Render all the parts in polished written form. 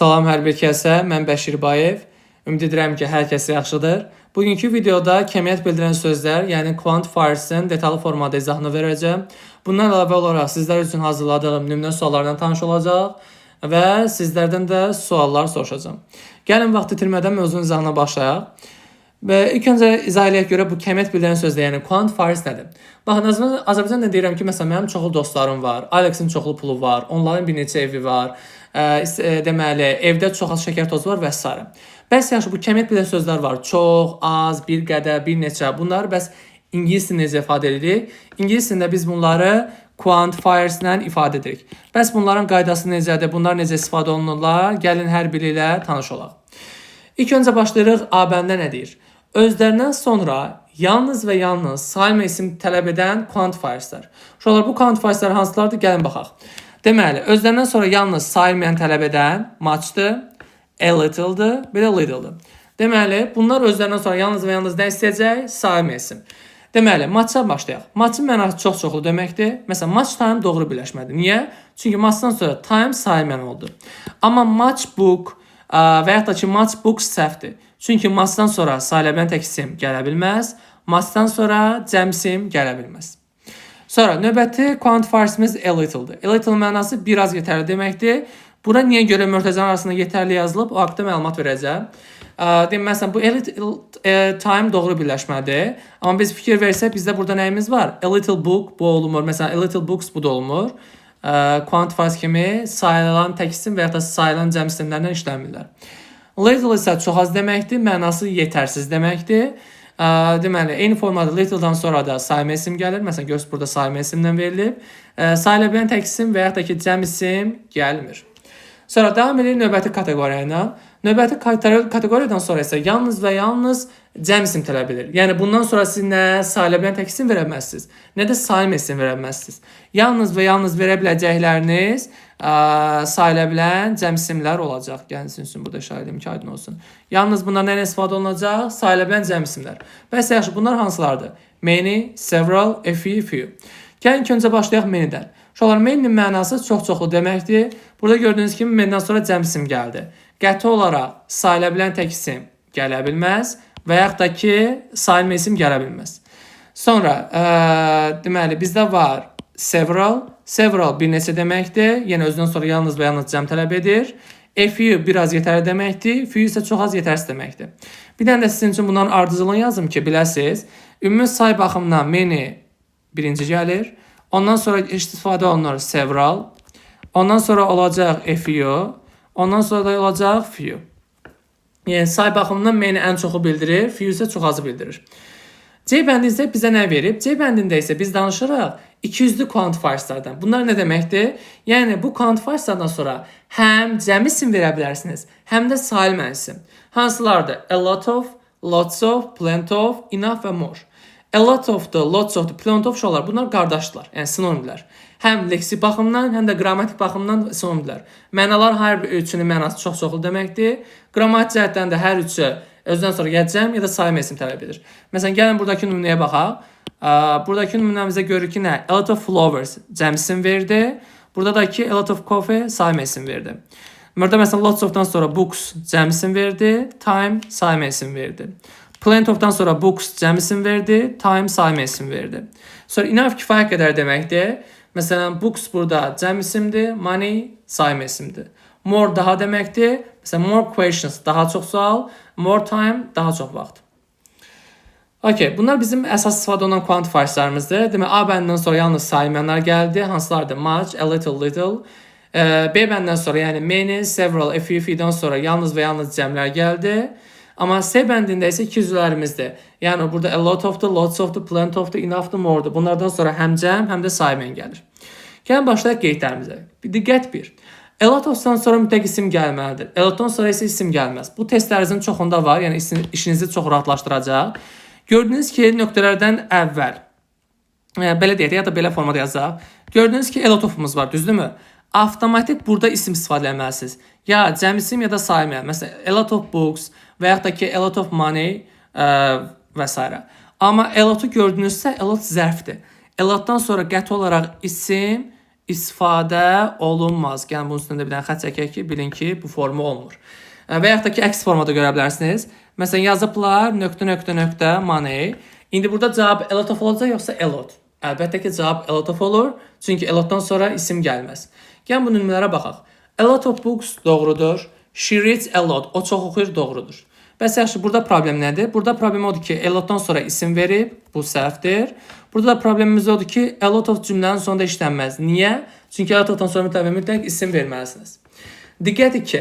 Salam hər bir kəsə, mən Bəşir Bayev. Ümid edirəm ki, hər kəs yaxşıdır. Bugünkü videoda kəmiyyət bildirən sözlər, yəni quantifiers-in detallı formada izahını verəcəm. Bundan əlavə olaraq sizlər üçün hazırladığım nümunə suallardan tanış olacaq və sizlərdən də suallar soruşacağam. Gəlin vaxt itirmədən mövzunun izahına başlayaq. Və ilk öncə izah eləyək görə bu kəmiyyət bildirən sözlər, yəni quantifiers nədir? Baxın, Azərbaycanda deyirəm ki, məsələn, mənim çoxlu dostlarım var, Alexin çoxlu pulu var, onların bir neçə evi var, deməli, evdə çox az şəkər tozu var və s. Bəs yaxşı, bu kəmiyyət bildirən sözlər var. Çox, az, bir qədər, bir neçə. Bunları bəs ingilis dilində necə ifadə edirik? İngilis dilində biz bunları quantifiers ilə ifadə edirik. Bəs bunların qaydası necədir? Bunlar necə istifadə olunurlar? Gəlin hər biri ilə tanış olaq. İlk öncə başlayırıq, A bəndə nə deyir? Özlərindən sonra yalnız və yalnız sayma isim tələb edən quantifierslər. Uşaqlar, bu quantifierslər hansılardır? Gəlin baxaq. Deməli, özlərindən sonra yalnız sayılmayan tələb edən much'dır, a little'dır, bir də little'dır. Deməli, bunlar özlərindən sonra yalnız və yalnız nə istəyəcək? Sayma isim. Deməli, much'a başlayaq. Much'ın mənası çox-çoxlu deməkdir. Məsələn, much time doğru birləşmədir. Niyə? Çünki much'dan sonra time saymayan oldu. Amma much book və yaxud da ki, much books səhvdir. Çünki much'dan sonra sayıla bilən tək isim gələ bilməz. Much'dan sonra cəm isim gələ bilməz. Sonra növbəti quantifiersimiz a little'dır. A little mənası biraz yetərli deməkdir. Bura niyə görə mötərizənin arasında yetərli yazılıb, o haqda məlumat verəcəm. Deyim, məsələn, bu a little time doğru birləşmədir. Amma biz fikir versək, bizdə burada nəyimiz var? A little book, bu olmur. Məsələn, a little books, bu da olmur. Quantifiers kimi sayılan tək isim və ya da sayılan cəm isimlərlə işləmirlər. Little isə çox az deməkdir, mənası yetərsiz deməkdir. Deməli, eyni formada little'dan sonra da sayma isim gəlir. Məsələn, görürsünüz, burada sayma isimdən verilib. Sayıla bilən tək isim və yaxud da ki, cəm isim gəlmir. Sonra davam edirik növbəti kateqoriya ilə. Növbəti kateqoriyadan sonra isə yalnız və yalnız cəm isim tələb edir. Yəni bundan sonra siz nə sayıla bilən tək isim verə bilməzsiniz, nə də sayma isim verə bilməzsiniz. Yalnız və yalnız verə biləcəkləriniz sayıla bilən cəm isimlər olacaq. Gəlin sizin üçün burada işarə edeyim ki, aydın olsun. Yalnız bunlar nə ilə istifadə olunacaq? Sayıla bilən cəm isimlər. Bəs yaxşı, bunlar hansılardır? Many, several, a few, few. Gəlin ilk öncə başlayaq many'dən. Uşaqlar, many'nin mənası çox-çoxlu deməkdir. Burada gördüyünüz kimi many'dən sonra cəm isim gəldi. Qəti olaraq sayıla bilən tək isim gələ bilməz və yaxud da ki, sayılma isim gələ bilməz. Sonra deməli, bizdə var several. Several bir neçə deməkdir. Yəni özündən sonra yalnız və yalnız cəm tələb edir. A few biraz yetərli deməkdir. Few isə çox az, yetərsiz deməkdir. Bir dənə də sizin üçün bunların ardıcılığını yazım ki, biləsiniz. Ümumi say baxımından many birinci gəlir. Ondan sonra istifadə olunur several. Ondan sonra olacaq a few. Ondan sonra da olacaq few. Yəni say baxımından many ən çoxu bildirir, few isə çox azı bildirir. C bəndi isə bizə nə verib? C bəndində isə biz danışırıq ikiyüzlü quantifierslardan. Bunlar nə deməkdir? Yəni bu quantifierslardan sonra həm cəm isim verə bilərsiniz, həm də sayılmayan isim. Hansılardır? A lot of, lots of, plenty of, enough və more. A lot of the, lots of the, plenty of, uşaqlar, bunlar qardaşdırlar, yəni sinonimdirlər. Həm leksik baxımdan, həm də qrammatik baxımdan sinonimdirlər. Mənalar hər bir üçünün mənası çox-çoxlu deməkdir. Qrammatik cəhətdən də hər üçü özündən sonra ya cəm ya da sayma isim tələb edir. Məsələn, gəlin buradakı nümunəyə baxaq. Buradakı nümunəmizdə görürük ki, nə? A lot of flowers cəm isim verdi. Burada da ki, a lot of coffee sayma isim verdi. Burada məsələn, lots of'dan sonra books cəm isim verdi, time sayma isim verdi. Plenty of'dan sonra books cəm isim verdi, time sayma isim verdi. Sonra enough kifayət qədər deməkdir. Məsələn, books burada cəm isimdir, money sayma isimdir. More daha deməkdir. Məsələn, more questions daha çox sual, more time daha çox vaxt. Okay, bunlar bizim əsas istifadə olunan quantifierslarımızdır. Demək, A bəndindən sonra yalnız saymayanlar gəldi. Hansılardır? Much, a little, little. B bəndindən sonra, yəni many, several, a few, few'dan sonra yalnız və yalnız cəmlər gəldi. Amma C bəndində isə ikiyüzlülərimizdir. Yəni burada a lot of the, lots of the, plenty of the, enough the, more'dur. Bunlardan sonra həm cəm, həm də saymayan gəlir. Gəlin başlayaq qeydlərimizə. Diqqət bir. A lot of'dan sonra mütləq isim gəlməlidir. A lot'dan sonra isə isim gəlməz. Bu testlərinizin çoxunda var, yəni işinizi çox rahatlaşdıracaq. Gördüyünüz ki, nöqtələrdən əvvəl, belə deyək, ya da belə formada yazaq. Gördüyünüz ki, a lot of'umuz var, düzdürmü? Avtomatik burada isim istifadə etməlisiniz. Ya cəm isim, ya da saymayan. Məsələn, a lot of books və yaxud da ki, a lot of money və s. Amma a lot'u gördünüzsə, a lot zərfdir. A lot'dan sonra qəti olaraq isim istifadə olunmaz. Gəlin bunun üstündə bir dənə xətt çəkək ki, bilin ki, bu formu olmur. Və yaxud da ki, əks formada görə bilərsiniz. Məsələn, yazıblar nöqtə nöqtə nöqtə money. İndi burada cavab a lot of olacaq yoxsa a lot? Əlbəttə ki, cavab a lot of olur. Çünki a lotdan sonra isim gəlməz. Gəlin bu nümunələrə baxaq. A lot of books doğrudur. She reads a lot. O çox oxuyur, doğrudur. Bəs yaxşı, burada problem nədir? Burada problem odur ki, a lotdan sonra isim verib, bu səhvdir. Burada da problemimiz odur ki, a lot of cümlənin sonunda işlənməz. Niyə? Çünki a lot ofdan sonra mütləq və mütləq isim verməlisiniz. Diqqət 2.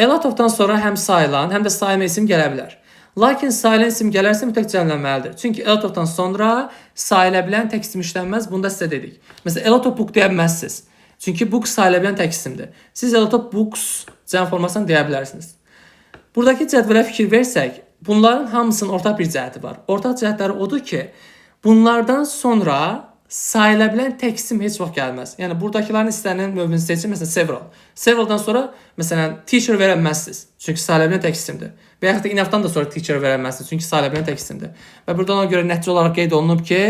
A lot ofdan sonra həm sayılan, həm də sayılmayan isim gələ bilər. Lakin sayılan isim gələrsə mütləq cəmlənməlidir. Çünki a lot ofdan sonra sayıla bilən tək isim işlənməz. Bunu da sizə dedik. Məsələn, a lot of book deyə bilməzsiniz. Çünki book sayıla bilən tək isimdir. Siz a lot of books cəm formasını deyə bilərsiniz. Buradakı cədvələ fikir versək, bunların hamısının ortaq bir cəhəti var. Ortaq cəhətləri odur ki, bunlardan sonra sayıla bilən tək isim heç vaxt gəlməz. Yəni buradakıların istənilən növünü seçin, məsələn several. Severaldan sonra məsələn teacher verə bilməzsiniz. Çünki sayıla bilən tək isimdir. Və yaxud da enough'dan da sonra teacher verə bilməzsiniz. Çünki sayıla bilən tək isimdir. Və buradan ona görə nəticə olaraq qeyd olunub ki,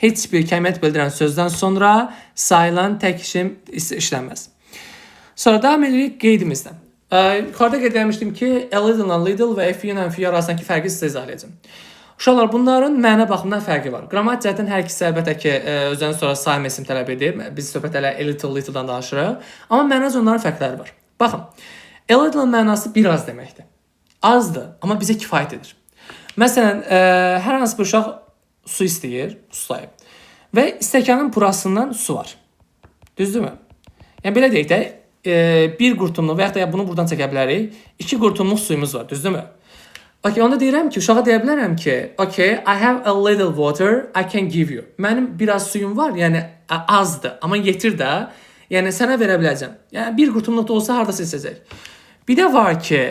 heç bir kəmiyyət bildirən sözdən sonra sayılan tək isim işlənməz. Sonra davam edirik qeydimizlə. Yuxarıda qeyd etmişdim ki, a little ilə little və a few ilə few arasındakı fərqi sizə izah edəcəm. Uşaqlar, bunların məna baxımından fərqi var. Qrammatik cəhətdən hər ikisi əlbəttə ki, özündən sonra sayma isim tələb edir. Biz söhbət hələ a little, little'dan danışırıq. Amma mənaca onların fərqləri var. Baxın, a little mənası biraz deməkdir. Azdır, amma bizə kifayət edir. Məsələn, hər hansı bir uşaq su istəyir, susayıb. Və stəkanın burasından su var. Düzdürmü? Yəni belə deyək də, bir qurtumluq və yaxud da bunu buradan çəkə bilərik. İki qurtumluq suyumuz var, düzdürmü? Okay, onda deyirəm ki, uşağa deyə bilərəm ki, okay, I have a little water, I can give you. Mənim biraz suyum var, yəni azdır, amma yetir də. Yəni sənə verə biləcəm. Yəni bir qurtumluq da olsa hardasa içəcək. Bir də var ki,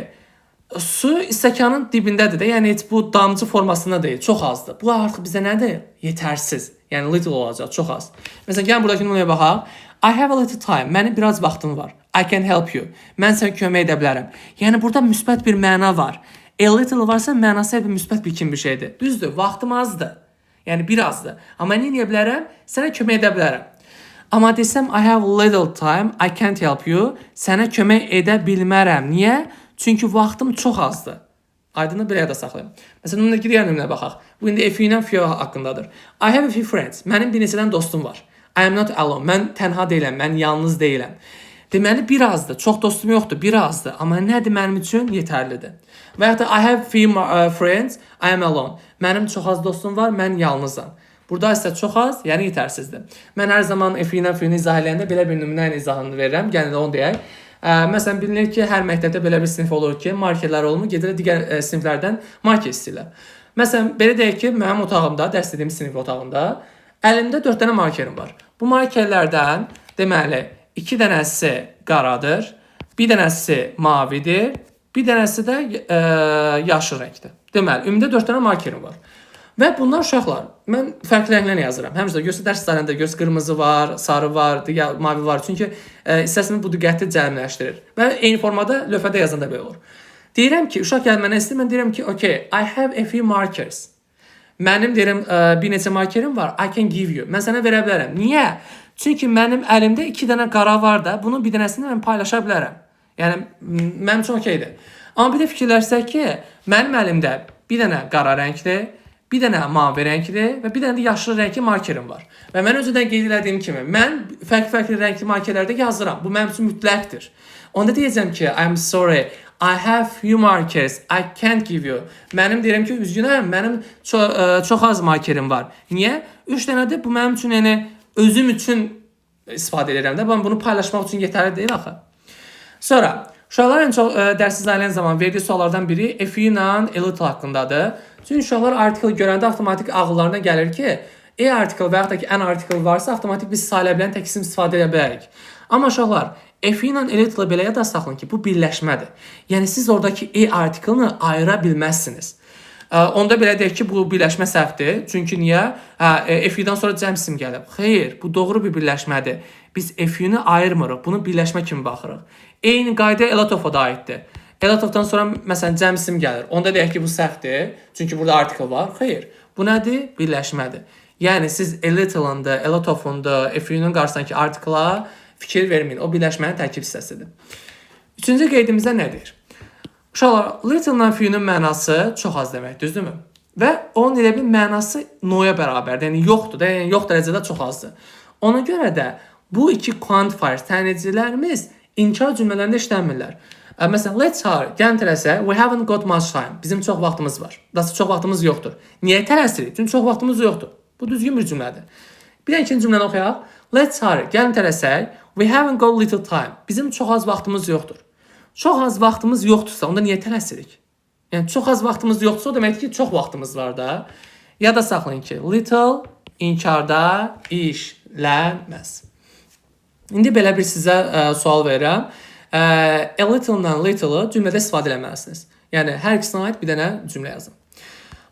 su stəkanın dibindədir də, yəni heç bu damcı formasında deyil, çox azdır. Bu artıq bizə nədir? Yetərsiz. Yəni little olacaq, çox az. Məsələn, gəlin buradakı nümunəyə baxaq. I have a little time. Mənim biraz vaxtım var. I can help you. Mən sənə kömək edə bilərəm. Yəni burada müsbət bir məna var. A little varsa mənası hələ müsbət bir kimi bir şeydir. Düzdür, vaxtım azdır. Yəni birazdır. Amma nə edə bilərəm? Sənə kömək edə bilərəm. Amma desəm I have little time, I can't help you. Sənə kömək edə bilmərəm. Niyə? Çünki vaxtım çox azdır. Aydındır, belə yada saxlayın. Məsələn, nümunə digər nümunəyə baxaq. Bu indi a few ilə few haqqındadır. I have a few friends. Mənim bir neçədən dostum var. I am not alone. Mən tənha deyiləm, mən yalnız deyiləm. Deməli birazdır. Çox dostum yoxdur, birazdır. Amma nədir mənim üçün yetərlidir. Və yaxud da I have few friends, I am alone. Mənim çox az dostum var, mən yalnızam. Burada isə çox az, yəni yetərsizdir. Mən hər zaman a few ilə few-ni izah eləyəndə belə bir nümunə ilə izahını verirəm. Gəlin də onu deyək. Məsələn, bilinir ki, hər məktəbdə belə bir sinif olur ki, markerlər olmur, gedirlər digər siniflərdən marker istəyirlər. Məsələn, belə deyək ki, mənim otağımda, dərs dediyim sinif otağında əlimdə 4 dənə markerim var. Bu markerlərdən deməli 2 dənəsi qaradır, bir dənəsi mavidir, bir dənəsi də yaşıl rəngdir. Deməli, ümumidə 4 dənə markerim var. Və bunlar uşaqlar, mən fərqli rənglərlə yazıram. Həmçinin görsə dərs zamanında görsə qırmızı var, sarı var, digər mavi var. Çünki istəsəniz bu diqqəti cəlbləşdirir. Və eyni formada lövhədə yazanda belə olur. Deyirəm ki, uşaq gəlir mənə istəyir, mən deyirəm ki, okay, I have a few markers. Mənim deyirəm bir neçə markerim var. I can give you. Mən sənə verə bilərəm. Niyə? Çünki mənim əlimdə iki dənə qara var da, bunun bir dənəsini mən paylaşa bilərəm. Yəni mənim üçün okeydir. Amma bir də fikirləşsək ki, mənim əlimdə bir dənə qara rəngli, bir dənə mavi rəngli və bir dənə də yaşıl rəngli markerim var. Və mən öncədən qeyd elədiyim kimi, mən fərqli-fərqli rəngli markerlərdə yazıram. Bu mənim üçün mütləqdir. Onda deyəcəm ki, I'm sorry, I have few markers, I can't give you. Mənim deyirəm ki, üzgünəm, mənim çox az markerim var. Niyə? 3 dənədir. Bu mənim üçün yəni özüm üçün istifadə edirəm də. Mən bunu paylaşmaq üçün yetərli deyil axı. Sonra uşaqlar ən çox dərs izləyən zaman verdiyi suallardan biri a few ilə a little haqqındadır. Çünki uşaqlar article görəndə avtomatik ağıllarına gəlir ki, a article və yaxud da ki an article varsa avtomatik biz sayıla bilən tək isim istifadə edə bilərik. Amma uşaqlar, a few ilə a little belə yada saxlayın ki, bu birləşmədir. Yəni siz oradakı a article-ını ayıra bilməzsiniz. Onda belə deyək ki, bu birləşmə səhvdir. Çünki niyə? Hə, a few-dan sonra cəm isim gəlib. Xeyr, bu doğru bir birləşmədir. Biz a few-ni ayırmırıq. Bunu birləşmə kimi baxırıq. Eyni qayda a lot of-a da aiddir. A lot of-dan sonra məsələn cəm isim gəlir. Onda deyək ki, bu səhvdir. Çünki burada article var. Xeyr. Bu nədir? Birləşmədir. Yəni siz a little-ın da, a lot of-un da, a few-nun qarşısındakı article-a fikir verməyin. O birləşmənin tərkib hissəsidir. Üçüncü qeydimizdə nə deyir? Uşaqlar, little-la few-nun mənası çox az demək, düzdürmü? Və onun elə bir mənası noya bərabərdir. Yəni yoxdur da, yəni yox dərəcədə çox azdır. Ona görə də bu iki quantifiers, tənyinləyicilərimiz inkar cümlələrində işlənmirlər. Məsələn, let's hurry, gəlin tələsək. We haven't got much time. Bizim çox vaxtımız var. Daha çox vaxtımız yoxdur. Niyə tələsirik? Çünki çox vaxtımız yoxdur. Bu düzgün bir cümlədir. Bir də ikinci cümləni oxuyaq. Let's hurry, gəlin tələsək. We haven't got little time. Bizim çox az vaxtımız yoxdur. Çox az vaxtımız yoxdursa, onda niyə tələsirik? Yəni çox az vaxtımız yoxdursa, o deməkdir ki, çox vaxtımız var da. Yada saxlayın ki, little inkarda işləməz. İndi belə bir sizə sual verirəm. A little-la little-ı cümlədə istifadə eləməlisiniz. Yəni hər ikisinə aid bir dənə cümlə yazın.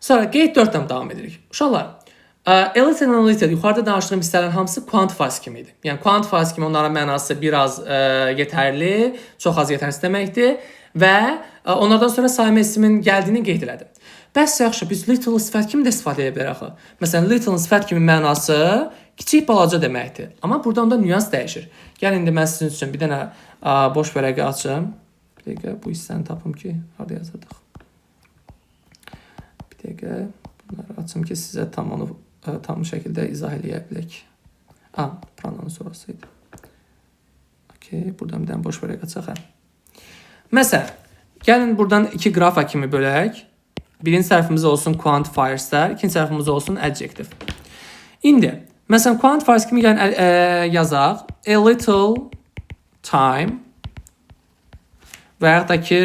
Sonra qeyd 4-dən davam edirik. Uşaqlar, a little-la little yuxarıda danışdığım hissələrin hamısı quantifiers kimi idi. Yəni quantifiers kimi onların mənası biraz yetərli, çox az yetərsiz deməkdir və onlardan sonra sayma ismin gəldiyini qeyd elədim. Bəs yaxşı, biz little sifət kimi də istifadə edə bilərik axı. Məsələn, little sifət kimi mənası kiçik, balaca deməkdir. Amma burada onda nüans dəyişir. Gəlin indi mən sizin üçün bir dənə boş vərəqə açım. Bir dəqiqə bu hissəni tapım ki, harda yazırdıq. Bir dəqiqə bunları açım ki, sizə tam onu tam şəkildə izah eləyə bilək. A, pronoun sonrası idi. Okey, buradan bir dənə boş vərəq açaq. Hə. Məsələn, gəlin buradan iki qrafa kimi bölək. Birinci tərəfimiz olsun quantifierslər, ikinci tərəfimiz olsun adjective. İndi, məsələn, quantifiers kimi gəlin yazaq. A little time və yaxud da ki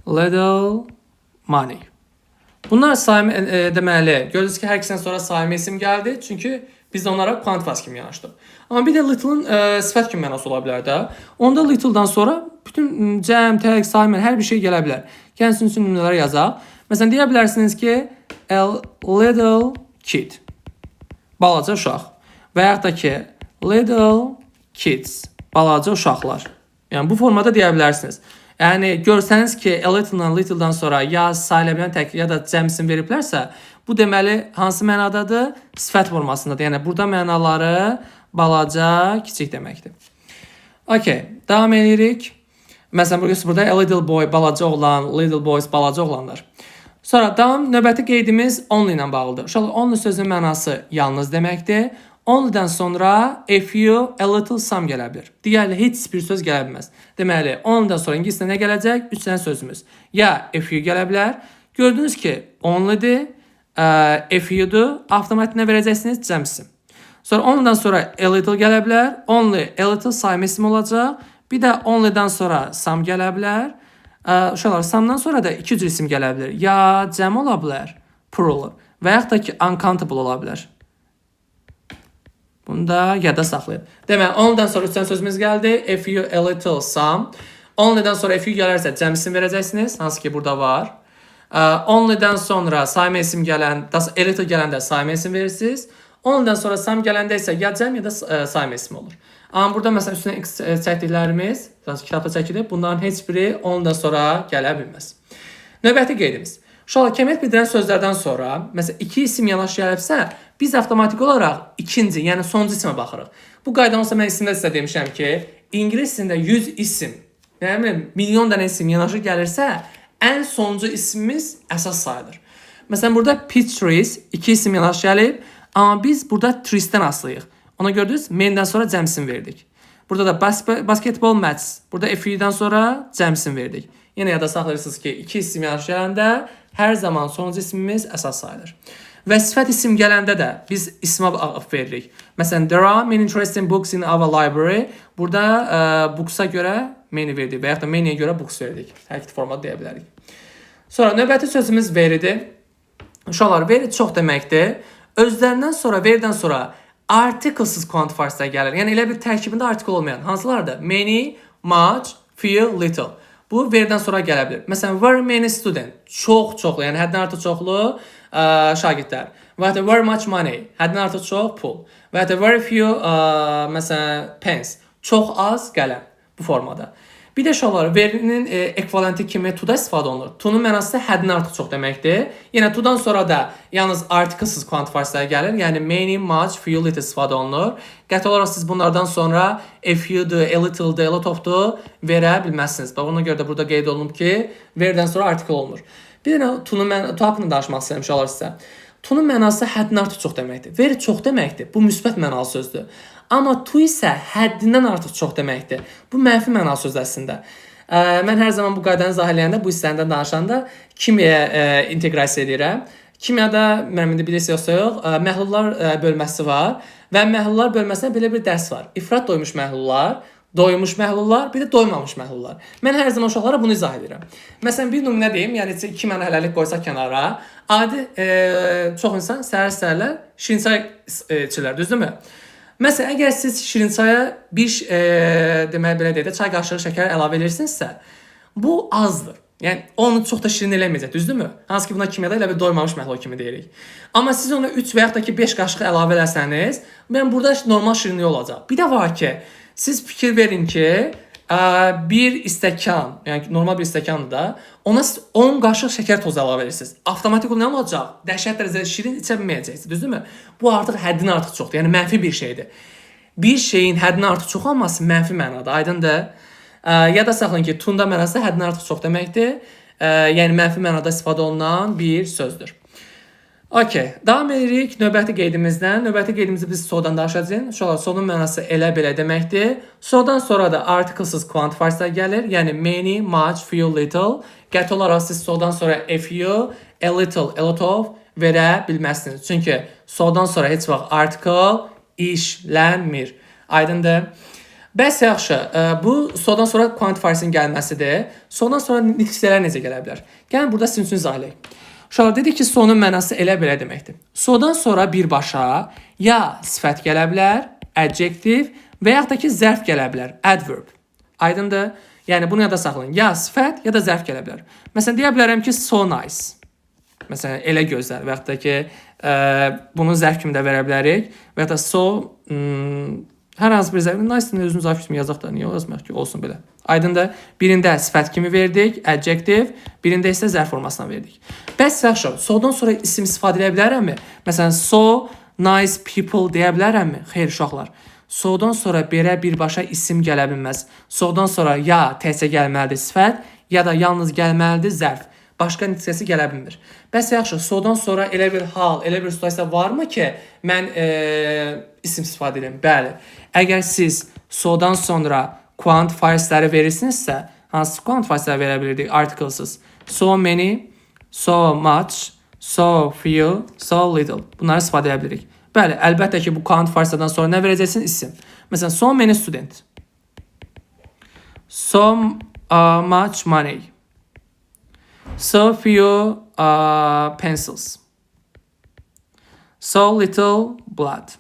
little money. Bunlar sayma deməli, gördünüz ki, hər ikisindən sonra sayma isim gəldi. Çünki biz də onlara quantifiers kimi yanaşdıq. Amma bir də little-ın sifət kimi mənası ola bilər də. Onda little-dan sonra bütün cəm, tək, sayma, hər bir şey gələ bilər. Gəlin sizin üçün nümunələr yazaq. Məsələn, deyə bilərsiniz ki, a little kid. Balaca uşaq. Və yaxud da ki, little kids. Balaca uşaqlar. Yəni bu formada deyə bilərsiniz. Yəni görsəniz ki, a little-dan little'dan sonra ya sayıla bilən tək ya da cəm isim veriblərsə, bu deməli hansı mənadadır? Sifət formasındadır. Yəni burada mənaları balaca, kiçik deməkdir. Okey, davam edirik. Məsələn, burada a little boy, balaca oğlan, little boys, balaca oğlanlar. Sonra davam, növbəti qeydimiz only ilə bağlıdır. Uşaqlar, only sözünün mənası yalnız deməkdir. Only'dən sonra a few, a little, some gələ bilər. Digərli heç bir söz gələ bilməz. Deməli, only'dən sonra ingilis dilində nə gələcək? 3 dənə sözümüz. Ya a few gələ bilər. Gördünüz ki, only'dir, a few'dur. Avtomatik nə verəcəksiniz? Cəm isim. Sonra only'dan sonra a little gələ bilər. Only, a little sayma ismi olacaq. Bir də only'dan sonra some gələ bilər. Uşaqlar, some'dan sonra da iki cür isim gələ bilər. Ya cəm ola bilər, plural, və yaxud da ki, uncountable ola bilər. Bunu da yadda saxlayın. Deməli, only'dan sonra üç dənə sözümüz gəldi. A few, a little, some. Only'dan sonra a few gələrsə cəm isim verəcəksiniz. Hansı ki burada var. Only'dan sonra sayma isim gələn, a little gələndə sayma isim verirsiniz. Only'dan sonra some gələndə isə ya cəm ya da sayma ismi olur. Amma burada məsələn üstünə x çəkdiklərimiz, kitabda çəkilib, bunların heç biri only'dan sonra gələ bilməz. Növbəti qeydimiz. Uşaqlar, kəmiyyət bildirən sözlərdən sonra, məsələn, iki isim yanaşı gəlibsə, biz avtomatik olaraq ikinci, yəni sonuncu isimə baxırıq. Bu qaydanı olsa mən isimdə sizə demişəm ki, ingilis dilində 100 isim, nə bilim, milyon dənə isim yanaşı gəlirsə, ən sonuncu ismimiz əsas sayılır. Məsələn, burada peach trees iki isim yanaşı gəlib, amma biz burada trees-dən asılıyıq. Ona gördünüz, many-dən sonra cəm isim verdik. Burada da basketball mats. Burada a few-dən sonra cəm isim verdik. Yenə yada saxlayırsınız ki, iki isim yanaşı gələndə hər zaman sonuncu ismimiz əsas sayılır. Və sifət isim gələndə də biz ismə veririk. Məsələn, there are many interesting books in our library. Burada books-a görə many verdik və yaxud da many-yə görə books verdik. Hər iki formada deyə bilərik. Sonra növbəti sözümüz verydir. Uşaqlar, very çox deməkdir. Özlərindən sonra, verydən sonra articlesız quantifierslər gəlir. Yəni elə bir tərkibində article olmayan. Hansılardır? Many, much, few, little. Bu verydən sonra gələ bilər. Məsələn, very many student. Çox çoxlu, yəni həddən artıq çoxlu şagirdlər. Və ya da very much money. Həddən artıq çox pul. Və ya da very few məsələn pens. Çox az qələm bu formada. Bir də Bir də uşaqlar, very-nin ekvivalenti kimi too da istifadə olunur. Too-nun mənası həddindən artıq çox deməkdir. Yenə too-dan sonra da yalnız articlesız quantifierslər gəlir. Yəni many, much, few, little istifadə olunur. Qəti olaraq siz bunlardan sonra a few-dur, a little-dur, a lot of-dur verə bilməzsiniz. Bax, ona görə də burada qeyd olunub ki, very-dən sonra article olmur. Bir dənə too-nun mən too haqqında danışmaq istəyirəm uşaqlar sizə. Too-nun mənası həddindən artıq çox deməkdir. Very çox deməkdir. Bu müsbət mənalı sözdür. Amma too isə həddindən artıq çox deməkdir. Bu mənfi mənalı sözdür əslində. Mən hər zaman bu qaydanı izah eləyəndə, bu hissədən danışanda kimyaya inteqrasiya edirəm. Kimyada, mən indi bilirsiniz yoxsa yox, məhlullar bölməsi var və məhlullar bölməsində belə bir dərs var. İfrat doymuş məhlullar, doymuş məhlullar, bir də doymamış məhlullar. Mən hər zaman uşaqlara bunu izah edirəm. Məsələn, bir nümunə deyim, yəni iki mənə hələlik qoysaq kənara. Adi çox insan səhər-səhərlər şirin çay içirlər, düzdürmü? Məsələn, əgər siz şirin çaya bir deməli belə deyək də, çay qaşığı şəkər əlavə edirsinizsə, bu azdır. Yəni onu çox da şirin eləməyəcək, düzdürmü? Hansı ki buna kimyada elə bir doymamış məhlul kimi deyirik. Amma siz ona 3 və yaxud da ki 5 qaşıq əlavə eləsəniz, mən burada normal şirinlik olacaq. Bir də var ki, siz fikir verin ki, bir stəkan, yəni normal bir stəkandır da, ona siz 10 qaşıq şəkər tozu əlavə edirsiniz. Avtomatik nə olacaq? Dəhşət dərəcədə şirin içə bilməyəcəksiniz, düzdürmü? Bu artıq həddindən artıq çoxdur. Yəni mənfi bir şeydir. Bir şeyin həddindən artıq çox olması mənfi mənada, aydındır? Yada saxlayın ki, too-nun da mənası həddindən artıq çox deməkdir. Yəni mənfi mənada istifadə olunan bir sözdür. Okey, davam edirik növbəti qeydimizdən. Növbəti qeydimizi biz so-dan danışacağıq. Uşaqlar, so-nun mənası elə belə deməkdir. So-dan sonra da articlesız quantifierslər gəlir. Yəni many, much, few, little. Qəti olaraq siz so-dan sonra a few, a little, a lot of verə bilməzsiniz. Çünki so-dan sonra heç vaxt article işlənmir. Aydındır? Bəs yaxşı, bu so-dan sonra quantifiers'in gəlməsidir. So-dan sonra nitq hissələri necə gələ bilər? Gəlin burada sizin üçün izah eləyək. Uşaqlar, dedik ki, so-nun mənası elə belə deməkdir. So-dan sonra birbaşa ya sifət gələ bilər, adjective, və yaxud da ki zərf gələ bilər, adverb. Aydındır? Yəni bunu yada saxlayın. Ya sifət, ya da zərf gələ bilər. Məsələn, deyə bilərəm ki, so nice. Məsələn, elə gözəl və yaxud da ki, bunu zərf kimi də verə bilərik. Və ya da so hər hansı bir zərf, nice-ni özünü zərf kimi yazaq da, niyə yazmaq ki, olsun belə. Aydındır? Birində sifət kimi verdik, adjective, birində isə zərf formasına verdik. Bəs yaxşı, so-dan sonra isim istifadə edə bilərəmmi? Məsələn, so nice people deyə bilərəmmi? Xeyr, uşaqlar. So-dan sonra belə birbaşa isim gələ bilməz. So-dan sonra ya təkcə gəlməlidir sifət, ya da yalnız gəlməlidir zərf. Başqa nitq gələ bilmir. Bəs yaxşı, so-dan sonra elə bir hal, elə bir situasiya varmı ki, mən isim istifadə edirəm? Bəli. Əgər siz so-dan sonra quantifiersləri verirsinizsə, hansı quantifiersləri verə bilirdik articlesız? So many, so much, so few, so little. Bunları istifadə edə bilirik. Bəli, əlbəttə ki, bu quantifierslardan sonra nə verəcəksin? İsim. Məsələn, so many student. So much money. So few pencils. So little blood.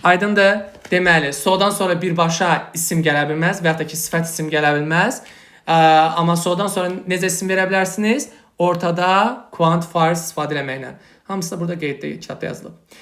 Aydındır? Deməli, so-dan sonra birbaşa isim gələ bilməz və yaxud da ki, sifət isim gələ bilməz. Amma so-dan sonra necə isim verə bilərsiniz? Ortada quantifiers istifadə eləməklə. Hamısı da burada qeyddə, kitabda yazılıb.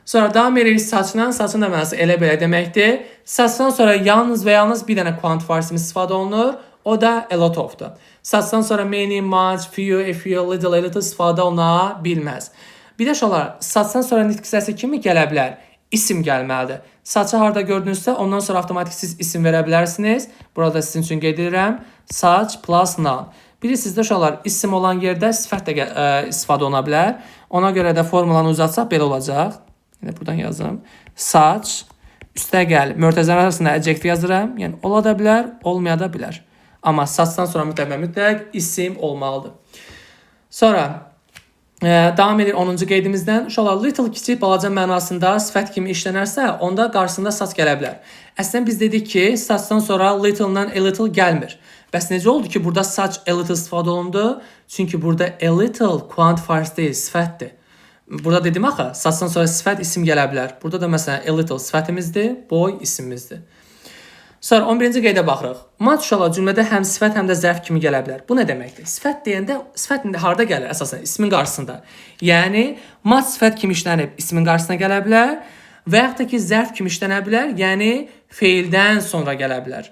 Sonra davam edirik such-la. Such-ın da mənası elə belə deməkdir. Such-dan sonra yalnız və yalnız bir dənə quantifiersimiz istifadə olunur. O da a lot of-dur. Such-dan sonra many, much, few, a few, little, a little istifadə oluna bilməz. Bir də uşaqlar, such-dan sonra nitq hissəsi kimi gələ bilər? İsim gəlməlidir. Such-ı harda gördünüzsə, ondan sonra avtomatik siz isim verə bilərsiniz. Burada sizin üçün qeyd edirəm. Such plus noun. Bilirsiniz də uşaqlar, isim olan yerdə sifət də istifadə oluna bilər. Ona görə də formulanı uzatsaq belə olacaq. Yəni buradan yazım. Such üstə gəl. Mötərizələr arasında adjective yazıram. Yəni ola da bilər, olmaya da bilər. Amma such-dan sonra mütləq və mütləq isim olmalıdır. Sonra davam edir 10-cu qeydimizdən. Uşaqlar, little kiçik, balaca mənasında sifət kimi işlənərsə, onda qarşısında such gələ bilər. Əslində biz dedik ki, such-dan sonra little-dan a little gəlmir. Bəs necə oldu ki, burada such a little istifadə olundu? Çünki burada a little quantifiers deyil, sifətdir. Burada dedim axı, such-dan sonra sifət isim gələ bilər. Burada da məsələn a little sifətimizdir, boy isimimizdir. Sonra 11-ci qeydə baxırıq. Much uşaqlar cümlədə həm sifət, həm də zərf kimi gələ bilər. Bu nə deməkdir? Sifət deyəndə sifət indi harda gəlir əsasən? İsmin qarşısında. Yəni much sifət kimi işlənib ismin qarşısına gələ bilər və yaxud da ki zərf kimi işlənə bilər, yəni feildən sonra gələ bilər.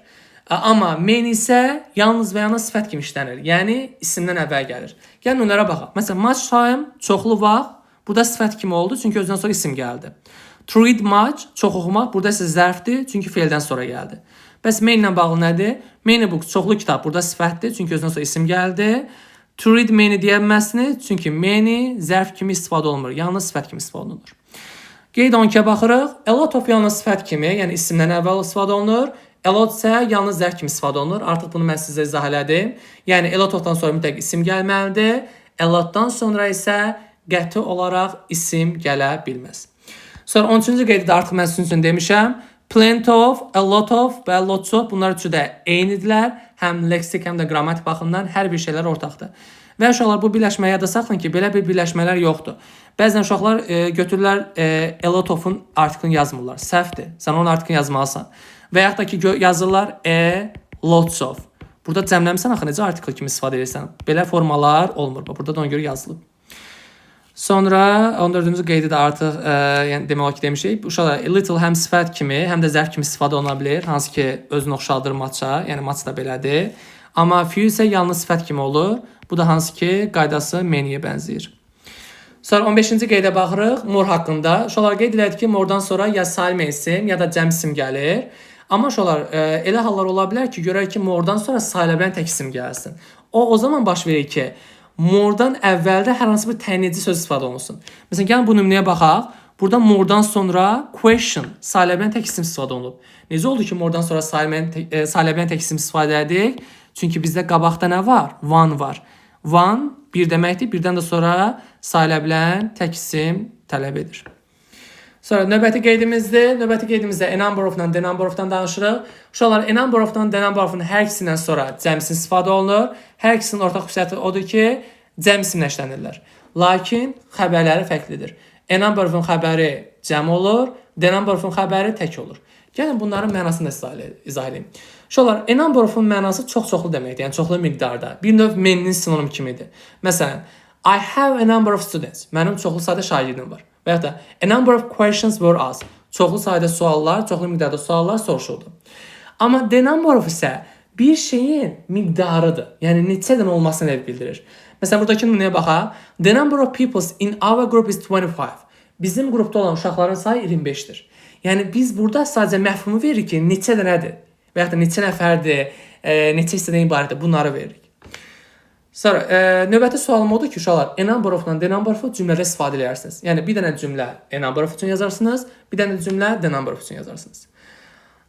Amma many isə yalnız və yalnız sifət kimi işlənir. Yəni isimdən əvvəl gəlir. Gəlin onlara baxaq. Məsələn, much time, çoxlu vaxt, burada sifət kimi oldu, çünki özündən sonra isim gəldi. To read much, çox oxumaq, burada isə zərfdir, çünki feildən sonra gəldi. Bəs many ilə bağlı nədir? Many books, çoxlu kitab, burada sifətdir, çünki özündən sonra isim gəldi. To read many deyə bilməzsiniz, çünki many zərf kimi istifadə olunmur, yalnız sifət kimi istifadə olunur. Qeyd 12-yə baxırıq. A lot of yalnız sifət kimi, yəni isimdən əvvəl istifadə olunur. A lot isə yalnız zərf kimi istifadə olunur. Artıq bunu mən sizə izah elədim. Yəni a lot of-dan sonra mütləq isim gəlməlidir. A lot-dan sonra isə qəti olaraq isim gələ bilməz. Sonra 13-cü qeydi də artıq mən sizin üçün demişəm. Plenty of, a lot of və lots of, bunlar üçü də eynidirlər. Həm leksik, həm də qrammatik baxımdan hər bir şeylər ortaqdır. Və uşaqlar, bu birləşməyi yada saxlayın ki, belə bir birləşmələr yoxdur. Bəzən uşaqlar götürürlər a lot of-un artiklini yazmırlar. Səhvdir. Sən onun artiklini yazmalısan. Və yaxud da ki yazırlar a lots of. Burada cəmləmisən axı, necə artikl kimi istifadə edirsən? Belə formalar olmur. Bax, burada da ona görə yazılıb. Sonra 14-cü qeydi də artıq yəni demək olar ki demişik. Uşaqlar, a little həm sifət kimi, həm də zərf kimi istifadə oluna bilər. Hansı ki özünü oxşadır much'a, yəni much da belədir. Amma few isə yalnız sifət kimi olur. Bu da hansı ki qaydası many-yə bənzəyir. Sonra 15-ci qeydə baxırıq more haqqında. Uşaqlar, qeyd elədik ki, more-dan sonra ya sayılmayan isim, ya da cəm isim gəlir. Amma uşaqlar, elə hallar ola bilər ki, görək ki, more-dan sonra sayıla bilən tək isim gəlsin. O zaman baş verir ki, more-dan əvvəldə hər hansı bir təyin edici söz istifadə olunsun. Məsələn, gəlin bu nümunəyə baxaq. Burada more-dan sonra question, sayıla bilən tək isim istifadə olunub. Necə oldu ki, more-dan sonra sayıla bilən tək isim istifadə edik? Çünki bizdə qabaqda nə var? One var. One bir deməkdir. Birdən də sonra sayıla bilən tək isim tələb edir. Sonra növbəti qeydimizdir. Növbəti qeydimizdə a number of-la the number of-dan danışırıq. Uşaqlar, a number of-dan the number of-un hər ikisindən sonra cəm isim istifadə olunur. Hər ikisinin ortaq xüsusiyyəti odur ki, cəm isimlə işlənirlər. Lakin xəbərləri fərqlidir. A number of-un xəbəri cəm olur, the number of-un xəbəri tək olur. Gəlin bunların mənasını da izah edeyim. Uşaqlar, a number of-un mənası çox-çoxlu deməkdir, yəni çoxlu miqdarda. Bir növ many-nin sinonim kimidir. Məsələn, I have a number of students. Mənim çoxlu sayda şagirdim var. Və ya da a number of questions were asked. Çoxlu sayda suallar, çoxlu miqdarda suallar soruşuldu. Amma the number of isə bir şeyin miqdarıdır. Yəni neçə dənə olmasını bildirir. Məsələn, buradakı nümunəyə baxaq. The number of people in our group is 25. Bizim qrupda olan uşaqların sayı 25-dir. Yəni biz burada sadəcə məfhumu veririk ki, neçə dənədir və yaxud da neçə nəfərdir, neçə hissədən ibarətdir, bunları veririk. Sonra növbəti sualım odur ki, uşaqlar, a number of-la the number of cümlədə istifadə edərsiniz. Yəni bir dənə cümlə a number of üçün yazarsınız, bir dənə cümlə the number of üçün yazarsınız.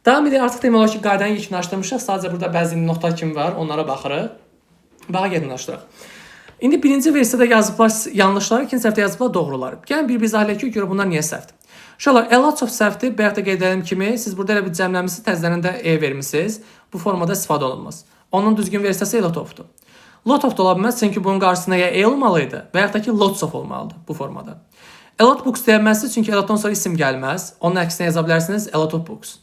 Davam edək, artıq demək olar ki, qaydanı yekunlaşdırmışıq. Sadəcə burada bəzi notlar kimi var, onlara baxırıq. Baxa, yekunlaşdıraq. İndi birinci versiyada yazıblar yanlışları, ikinci səhvdə yazıblar doğruları. Gəlin bir izah eləyək ki, görə bunlar niyə səhvdir. Uşaqlar, a lot of səhvdir. Bayaq da qeyd etdiyim kimi, siz burada elə bir cəmləmisiniz, təzədən də e vermisiniz. Bu formada istifadə olunmaz. Onun düzgün versiyası a lot of-dur. Lot of da ola bilməz, çünki bunun qarşısında ya a olmalı idi və yaxud da ki lots of olmalıdır bu formada. A lot books deyə bilməzsiniz, çünki a lot-dan sonra isim gəlməz. Onun əksinə yaza bilərsiniz a lot of books.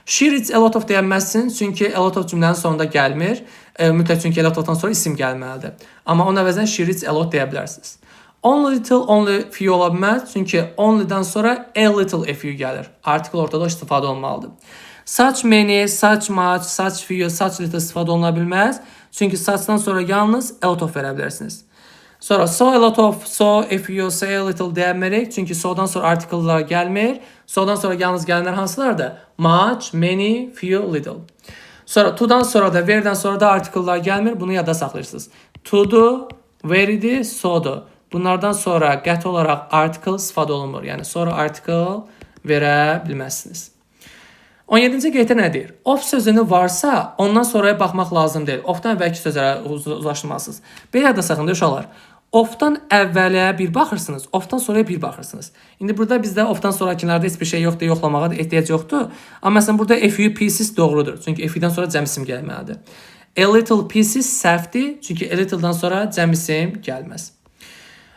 She reads a lot of deyə bilməzsiniz, çünki a lot of cümlənin sonunda gəlmir. Mütləq çünki a lot of-dan sonra isim gəlməlidir. Amma onun əvəzinə she reads a lot deyə bilərsiniz. Only little, only few ola bilməz, çünki only-dan sonra a little, a few gəlir. Artikel ortada istifadə olmalıdır. Such many, such much, such few, such little istifadə oluna bilməz. Çünki such-dan sonra yalnız a lot of verə bilərsiniz. Sonra so a lot of, so a few, so a little deyə bilmərik. Çünki so-dan sonra article'lar gəlmir. So-dan sonra yalnız gələnlər hansılardır? Much, many, few, little. Sonra too-dan sonra da, very-dən sonra da article'lar gəlmir. Bunu yadda saxlayırsınız. Too-dur, very-dir, so-dur. Bunlardan sonra qəti olaraq article istifadə olunmur. Yəni sonra article verə bilməzsiniz. 17-ci qeyddə nə deyir? Of sözünü varsa, ondan sonraya baxmaq lazım deyil. Of-dan əvvəlki sözlərə uzlaşdırmalısınız. Belə yadda saxlayın uşaqlar. Of-dan əvvələ bir baxırsınız, of-dan sonraya bir baxırsınız. İndi burada bizdə of-dan sonrakılarda heç bir şey yoxdur, yoxlamağa da ehtiyac yoxdur. Amma məsələn burada a few pieces doğrudur. Çünki a few-dan sonra cəm isim gəlməlidir. A little pieces səhvdir, çünki a little-dan sonra cəm isim gəlməz.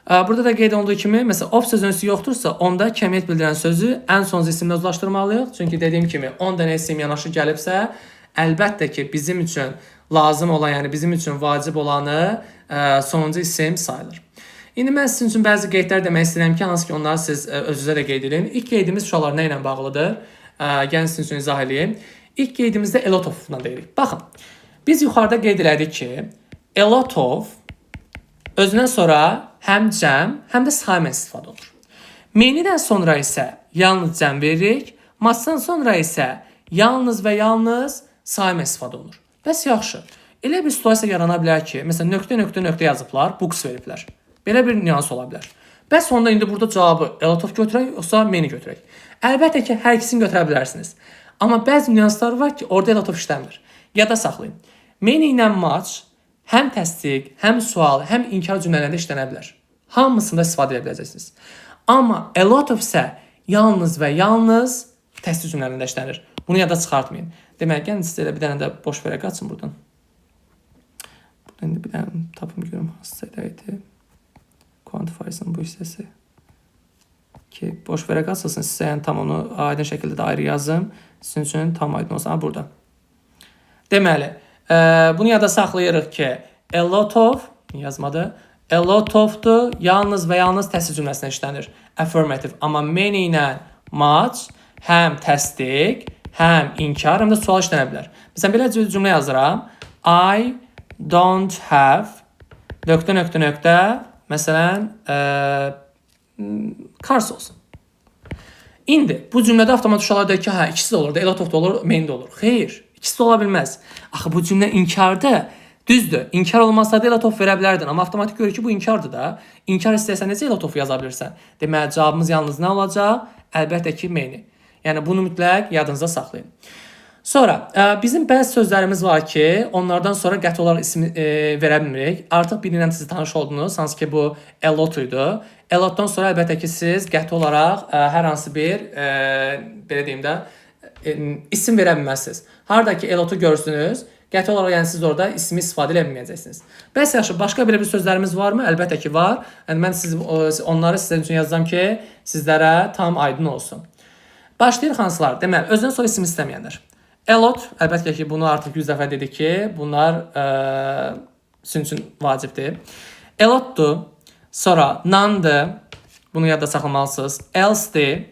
Burada da qeyd olunduğu kimi, məsələn, of sözünün yoxdursa, onda kəmiyyət bildirən sözü ən sonuncu isimlə uzlaşdırmalıyıq. Çünki dediyim kimi 10 dənə isim yanaşı gəlibsə, əlbəttə ki, bizim üçün lazım olan, yəni bizim üçün vacib olanı sonuncu isim sayılır. İndi mən sizin üçün bəzi qeydlər demək istəyirəm ki, hansı ki onları siz özünüzə də qeyd edin. İlk qeydimiz uşaqlar nə ilə bağlıdır? Gəlin sizin üçün izah eləyim. İlk qeydimizdə a lot of-la deyirik. Baxın, biz yuxarıda qeyd elədik ki, a lot of özündən sonra həm cəm, həm də sayma istifadə olunur. Many-dən sonra isə yalnız cəm veririk, much-dan sonra isə yalnız və yalnız sayma istifadə olunur. Bəs yaxşı. Elə bir situasiya yarana bilər ki, məsələn nöqtə nöqtə nöqtə yazıblar, books veriblər. Belə bir nüans ola bilər. Bəs onda indi burada cavabı a lot of götürək, yoxsa many götürək? Əlbəttə ki, hər ikisini götürə bilərsiniz. Amma bəzi nüanslar var ki, orada a lot of işləmir. Yada saxlayın. Many ilə much həm təsdiq, həm sual, həm inkar cümlələrində işlənə bilər. Hamısında istifadə edə biləcəksiniz. Amma a lot of isə yalnız və yalnız təsdiq cümlələrində işlənir. Bunu yada çıxartmayın. Demək, gəlin sizə elə bir dənə də boş vərəq açın buradan. Buradan indi bir dənə tapım görüm hansı sayda idi. Quantifiers'ın bu hissəsi. Ki, boş vərəq açılsın sizə, yəni tam onu aydın şəkildə də ayrı yazım. Sizin üçün tam aydın olsun. Ha, burada. Deməli, bunu yada saxlayırıq ki, a lot of yazmadı. A lot of'dur, yalnız və yalnız təsdiq cümləsinə işlənir. Affirmative. Amma many ilə much həm təsdiq, həm inkar, həm də sual işlənə bilər. Məsələn, belə cümlə yazıram. I don't have nöqtə nöqtə nöqtə, məsələn, cars olsun. İndi bu cümlədə avtomatik uşaqlar deyir ki, hə, ikisi də olur, a lot of da olur, many də olur. Xeyr, ikisi də ola bilməz. Axı bu cümlə inkardır. Düzdür, inkar olmasaydı a lot of verə bilərdin, amma avtomatik görür ki, bu inkardır da. İnkar istəsən necə a lot of yaza bilirsən? Deməli, cavabımız yalnız nə olacaq? Əlbəttə ki, many. Yəni bunu mütləq yadınızda saxlayın. Sonra bizim bəzi sözlərimiz var ki, onlardan sonra qəti olaraq isim verə bilmirik. Artıq biri ilə siz tanış oldunuz, hansı ki bu a lot idi. A lotdan sonra əlbəttə ki, siz qəti olaraq hər hansı bir belə deyim də isim verə bilməzsiniz. Harda ki a lotu görürsünüz, qəti olaraq yəni siz orada ismi istifadə edə bilməyəcəksiniz. Bəs yaxşı, başqa belə bir sözlərimiz varmı? Əlbəttə ki var. Yəni mən onları sizin üçün yazacağam ki, sizlərə tam aydın olsun. Başlayırıq hansılar? Deməli, özündən sonra isim istəməyənlər. A lot, əlbəttə ki, bunu artıq 100 dəfə dedik ki, bunlar sizin üçün vacibdir. A lotdur, sonra none'dır, bunu yadda saxlamalısınız. Else'dir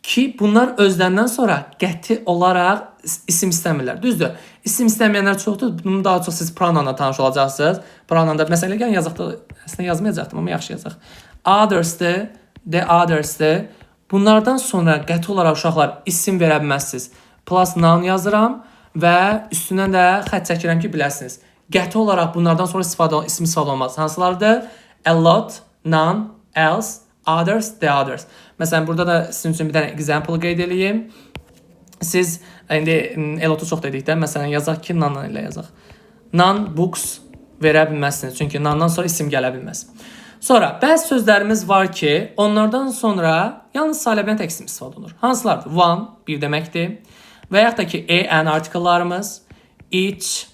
ki, bunlar özlərindən sonra qəti olaraq isim istəmirlər. Düzdür, isim istəməyənlər çoxdur. Bunu daha çox siz pronounla tanış olacaqsınız. Pronounda, məsələn, gəlin yazaq da, əslində yazmayacaqdım, amma yaxşı yazaq. Others'dır, the others'dır. Bunlardan sonra qəti olaraq uşaqlar isim verə bilməzsiniz. Plus noun yazıram və üstündən də xətt çəkirəm ki, biləsiniz. Qəti olaraq bunlardan sonra isim istifadə olmaz. Hansılardır? A lot, none, else, others, the others. Məsələn, burada da sizin üçün bir dənə example qeyd eləyim. Siz indi a lotu çox dedik də, məsələn, yazaq ki, none ilə yazaq. None books verə bilməzsiniz. Çünki none'dan sonra isim gələ bilməz. Sonra bəzi sözlərimiz var ki, onlardan sonra yalnız sayıla bilən tək isim istifadə olunur. Hansılardır? One, bir deməkdir. Və yaxud da ki, a, an article'larımız, each,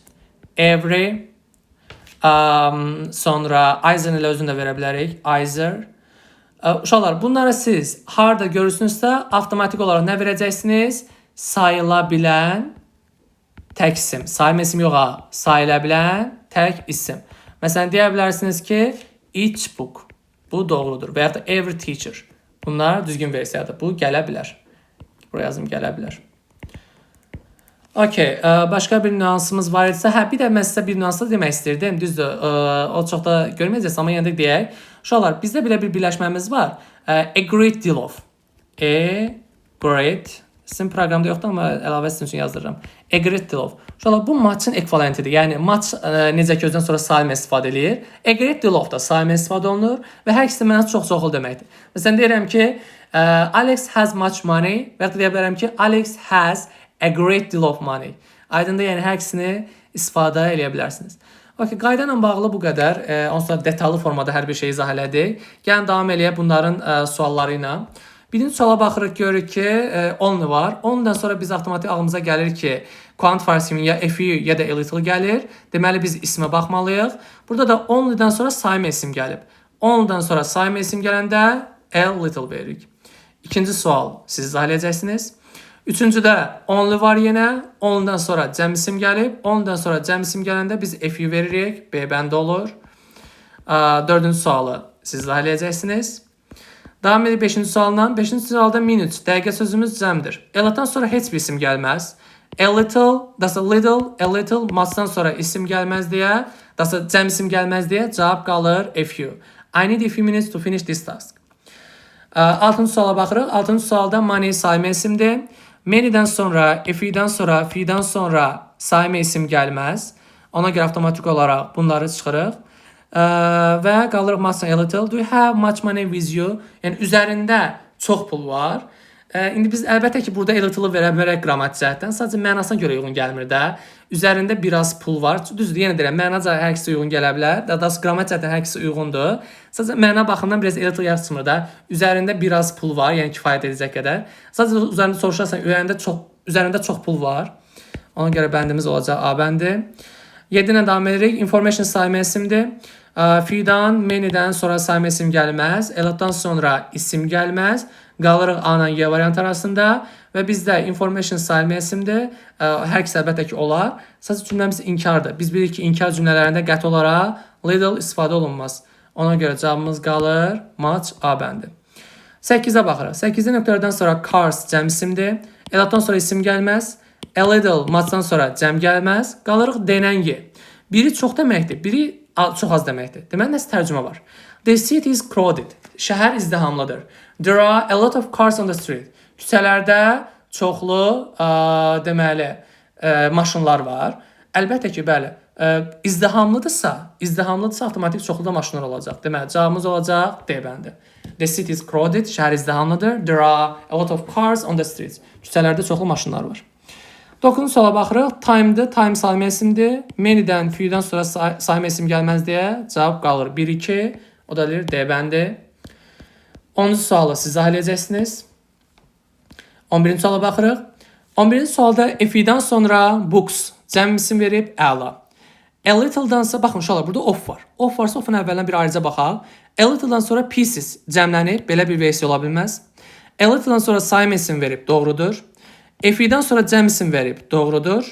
every, sonra either ilə özünü də verə bilərik. Either. Uşaqlar, bunları siz harda görürsünüzsə, avtomatik olaraq nə verəcəksiniz? Sayıla bilən tək isim. Sayma isim yox ha, sayıla bilən tək isim. Məsələn, deyə bilərsiniz ki, each book. Bu doğrudur. Və yaxud da every teacher. Bunlar düzgün versiyadır. Bu gələ bilər. Buraya yazım, gələ bilər. Okey, başqa bir nüansımız var idisə, hə, bir də mən sizə bir nüans da demək istirdim. Düzdür, o çox da görməyəcəksiniz, amma yenə də deyək. Uşaqlar, bizdə belə bir birləşməmiz var. A great deal of. A great. Sizin proqramda yoxdur, amma əlavə sizin üçün yazdırıram. A great deal of. Uşaqlar, bu much'ın ekvivalentidir. Yəni much necə ki özündən sonra sayma istifadə eləyir. A great deal of da sayma istifadə olunur və hər ikisi mənası çox çoxlu deməkdir. Məsələn, deyirəm ki, Alex has much money və ya da deyə bilərəm ki, Alex has a great deal of money. Aydındır, yəni hər ikisini istifadə eləyə bilərsiniz. Okey, qayda ilə bağlı bu qədər. Onsuz da detallı formada hər bir şeyi izah elədik. Gəlin davam eləyək bunların sualları ilə. Birinci suala baxırıq, görürük ki, only var. Ondan sonra biz avtomatik ağlımıza gəlir ki, quantifiers kimi ya a few ya da a little gəlir. Deməli biz ismə baxmalıyıq. Burada da only'dan sonra sayma isim gəlib. Only'dan sonra sayma isim gələndə a little veririk. İkinci sual siz izah eləyəcəksiniz. Üçüncüdə only var yenə. Only'dan sonra cəm isim gəlib. Only'dan sonra cəm isim gələndə biz a few veririk. B bəndi olur. Dördüncü sualı siz izah eləyəcəksiniz. Davam edirik beşinci sualla. Beşinci sualda minutes, dəqiqə sözümüz cəmdir. A lotdan sonra heç bir isim gəlməz. A little, that's a little, a little, much'dan sonra isim gəlməz deyə, that's a cəm isim gəlməz deyə cavab qalır a few. I need a few minutes to finish this task. Altıncı suala baxırıq. Altıncı sualda money sayma isimdir. Many'dən sonra, a few'dən sonra, few'dən sonra sayma isim gəlməz. Ona görə avtomatik olaraq bunları çıxırıq. Və qalırıq much a little. Do you have much money with you? Yəni üzərində çox pul var. İndi biz əlbəttə ki, burada a little-ı verə bilərək qrammatik cəhətdən, sadəcə mənasına görə uyğun gəlmir də. Üzərində biraz pul var. Düzdür, yenə deyirəm, mənaca hər ikisi uyğun gələ bilər. Daha doğrusu qrammatik cəhətdən hər ikisi uyğundur. Sadəcə məna baxımından biraz a little yaxşı çıxmır da. Üzərində biraz pul var, yəni kifayət edəcək qədər. Sadəcə üzərində soruşarsan, üzərində çox pul var. Ona görə bəndimiz olacaq A bəndi. 7 ilə davam edirik. Information sayma isimdir. Few'dan, many'dən sonra sayma isim gəlməz. A lot'dan sonra isim gəlməz. Qalırıq A ilə Y variantı arasında və bizdə information sayma isimdir. Hər ikisi əlbəttə ki olar. Sadəcə cümləmiz inkardır. Biz bilirik ki, inkar cümlələrində qəti olaraq little istifadə olunmaz. Ona görə cavabımız qalır much, A bəndi. 8-ə baxırıq. 8-də nöqtələrdən sonra cars cəm isimdir. A lot'dan sonra isim gəlməz. A little, much'dan sonra cəm gəlməz. Qalırıq D-lə Y. Biri çox deməkdir, biri çox az deməkdir. Deməli, nəsə tərcümə var. The city is crowded. Şəhər izdihamlıdır. There are a lot of cars on the street. Küçələrdə çoxlu deməli maşınlar var. Əlbəttə ki, bəli. İzdihamlıdırsa avtomatik çoxlu da maşınlar olacaq. Deməli, cavabımız olacaq D bəndi. The city is crowded. Şəhər izdihamlıdır. There are a lot of cars on the streets. Küçələrdə çoxlu maşınlar var. 9-cu suala baxırıq. Time'dır. Time sayma isimdir. Many'dən, few'dən sonra sayma isim gəlməz deyə cavab qalır 1 2. O da deyir D bəndi. 10-cu sualı siz izah eləyəcəksiniz. 11-ci suala baxırıq. 11-ci sualda a few'dən sonra books cəm isim verib, əla. A little'dansa, baxın uşaqlar, burada of var. Of varsa of'un əvvəlinə bir ayrıca baxaq. A little'dan sonra pieces cəmlənib, belə bir versiya ola bilməz. A little'dan sonra sayma isim verib, doğrudur. A few'dən sonra cəm isim verib, doğrudur.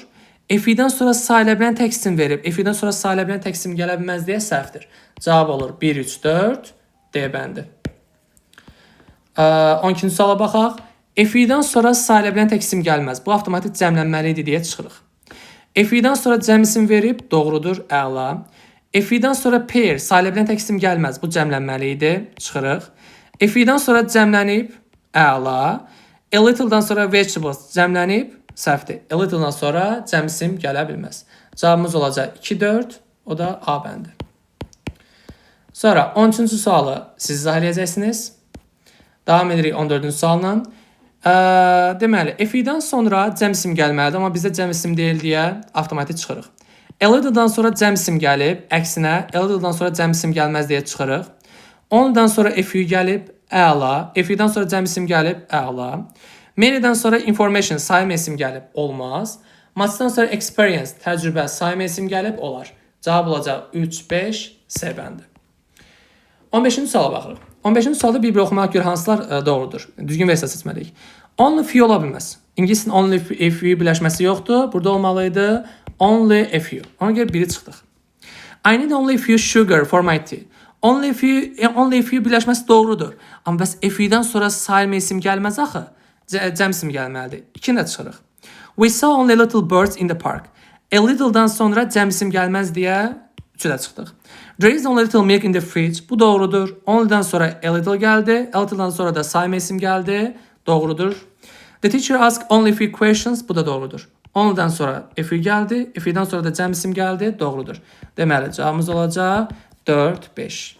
A few'dən sonra sayıla bilən tək isim verib, a few'dən sonra sayıla bilən tək isim gələ bilməz deyə səhvdir. Cavab olur 1, 3, 4, D bəndi. 12-ci suala baxaq. A few'dən sonra sayıla bilən tək isim gəlməz. Bu avtomatik cəmlənməli idi deyə çıxırıq. A few'dən sonra cəm isim verib, doğrudur, əla. A few'dən sonra pair, sayıla bilən tək isim gəlməz. Bu cəmlənməli idi, çıxırıq. A few'dən sonra cəmlənib, əla. A little'dan sonra vegetables cəmlənib, səhvdir. A little'dan sonra cəm isim gələ bilməz. Cavabımız olacaq 2, 4, o da A bəndi. Sonra 13-cü sualı siz izah eləyəcəksiniz. Davam edirik 14-cü sualla. Deməli, a few'dən sonra cəm isim gəlməlidir, amma bizdə cəm isim deyil deyə avtomatik çıxırıq. A little'dan sonra cəm isim gəlib, əksinə a little'dan sonra cəm isim gəlməz deyə çıxırıq. Only'dan sonra a few gəlib, əla. A few'dən sonra cəm isim gəlib, əla. Many'dən sonra information, sayma isim gəlib, olmaz. Much'dan sonra experience, təcrübə, sayma isim gəlib, olar. Cavab olacaq 3, 5, C bəndi. 15-ci suala baxırıq. 15-ci sualda bir-bir oxumaq görə hansılar doğrudur. Düzgün versiya seçməliyik. Only few ola bilməz. İngilis dilində only a few birləşməsi yoxdur. Burada olmalı idi only a few. Ona görə biri çıxdıq. I need only a few sugar for my tea. Only a few, only a few birləşməsi doğrudur. Amma bəs a few'dən sonra sayma isim gəlməz axı. Cəm isim gəlməlidir. İkini də çıxırıq. We saw only little birds in the park. A little'dan sonra cəm isim gəlməz deyə üçü də çıxdıq. There is only little milk in the fridge. Bu doğrudur. Only'dan sonra a little gəldi. A little'dan sonra da sayma isim gəldi. Doğrudur. The teacher asked only a few questions. Bu da doğrudur. Only'dan sonra a few gəldi. A few'dan sonra da cəm isim gəldi. Doğrudur. Deməli, cavabımız olacaq 4, 5.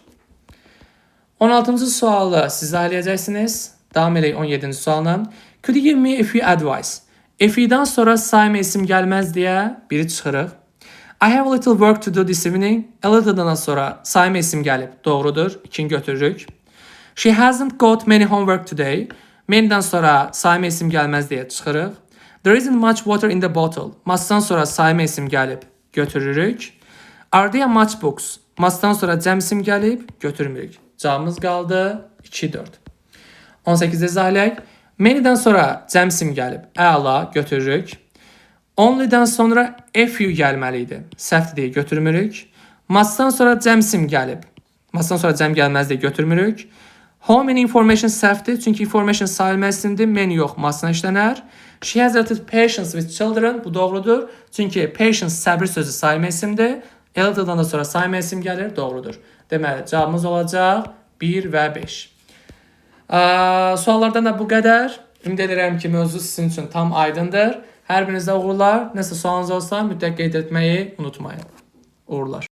16-cı sualı siz izah eləyəcəksiniz. Davam edək 17-ci sualla. Could you give me a few advice? A few'dan sonra sayma isim gəlməz deyə biri çıxırıq. I have a little work to do this evening. A little'dan sonra sayma isim gəlib. Doğrudur. İkini götürürük. She hasn't got many homework today. Many'dən sonra sayma isim gəlməz deyə çıxırıq. There isn't much water in the bottle. Much'dan sonra sayma isim gəlib. Götürürük. Are there much books? Much'dan sonra cəm isim gəlib. Götürmürük. Cavabımız qaldı 2, 4. 18-də izah eləyək. Many'dən sonra cəm isim gəlib. Əla, götürürük. Only'dən sonra a few gəlməli idi. Səhvdir deyə götürmürük. Much'dan sonra cəm isim gəlib. Much'dan sonra cəm gəlməz deyə götürmürük. How many information səhvdir? Çünki information sayılmaz isimdir. Many yox, much'dan işlənər. She has a little patience with children. Bu doğrudur. Çünki patience səbir sözü sayma isimdir. A little'dan da sonra sayma isim gəlir. Doğrudur. Deməli, cavabımız olacaq 1 və 5. Suallardan da bu qədər. Ümid edirəm ki, mövzu sizin üçün tam aydındır. Hər birinizə uğurlar. Nəsə sualınız olsa mütləq qeyd etməyi unutmayın. Uğurlar.